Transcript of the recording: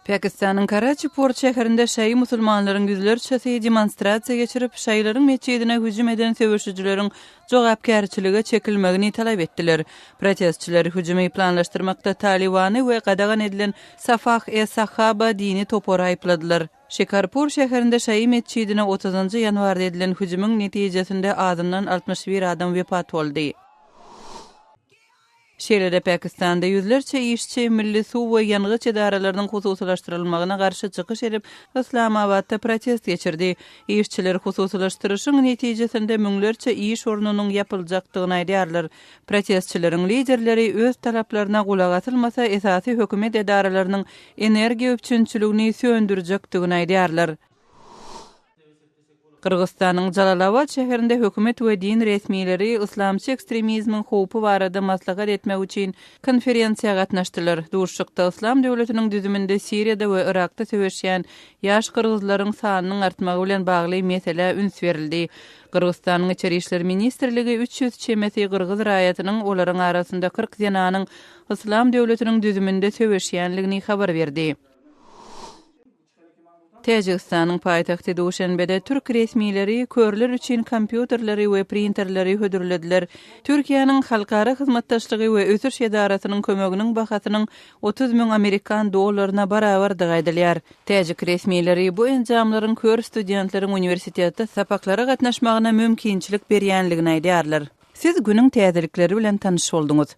Pakistanyň Karaçi port şäherinde şaýy musulmanlaryň ýüzlerçesi demonstrasiýa geçirip, şaýylaryň metjidine hüjüm eden söweşijileriň jogapkärçilige çekilmegini talap etdiler. Protestçiler hüjümi planlaşdyrmakda Talybany we gadagan edilen Safah-e-Sahaba dini topary aýypladylar. Şikarpur şäherinde şaýy metjidine otuzynjy ýanwarda edilen hüjümiň netijesinde azyndan 61 adam wepat boldy. Şeýle-de Pakistanda ýüzlerçe işçi milli suw we ýangyç edaralarynyň hususylaşdyrylmagyna garşy çykyş edip, Yslamabatda protest geçirdi. Işçiler hususylaşdyryşyň netijesinde müňlerçe iş ornunyň ýapyljakdygyny aýdýarlar. Protestçileriň liderleri öz talaplaryna gulak asylmasa, esasy hökümet edaralarynyň energiýa üpjünçiligini söndürjekdigini aýdýarlar. Gyrgyzystanyň Jalalabat şäherinde hökümet we din resmileri yslamçy ekstremizmiň howpy barada maslahat etmek üçin konferensiýa gatnaşdylar. Duşuşykda Yslam döwletiniň düzüminde Siriýada we Yrakda söweşýän ýaş gyrgyzlaryň sanynyň artmagy bilen bagly meselä üns berildi. Gyrgyzystanyň Içeri işler ministrligi 300 çemesi gyrgyz raýatynyň, olaryň arasynda 40 zenanyň Yslam döwletiniň düzüminde söweşýänligini habar berdi. Täjigistanyň paýtagty Duşenbede türk resmileri körler üçin kompýuterleri we printerleri hödürlediler. Türkiýäniň Halkara hyzmatdaşlygy we ösüş edarasynyň kömeginiň bahasynyň 30 müň amerikan dollaryna barabardygy aýdylýar. Täjik resmileri bu enjamlaryň kör studentleriň uniwersitetde sapaklara gatnaşmagyna mümkinçilik berýänligini aýdýarlar. Siz günüň täzelikleri bilen tanyş bolduňyz.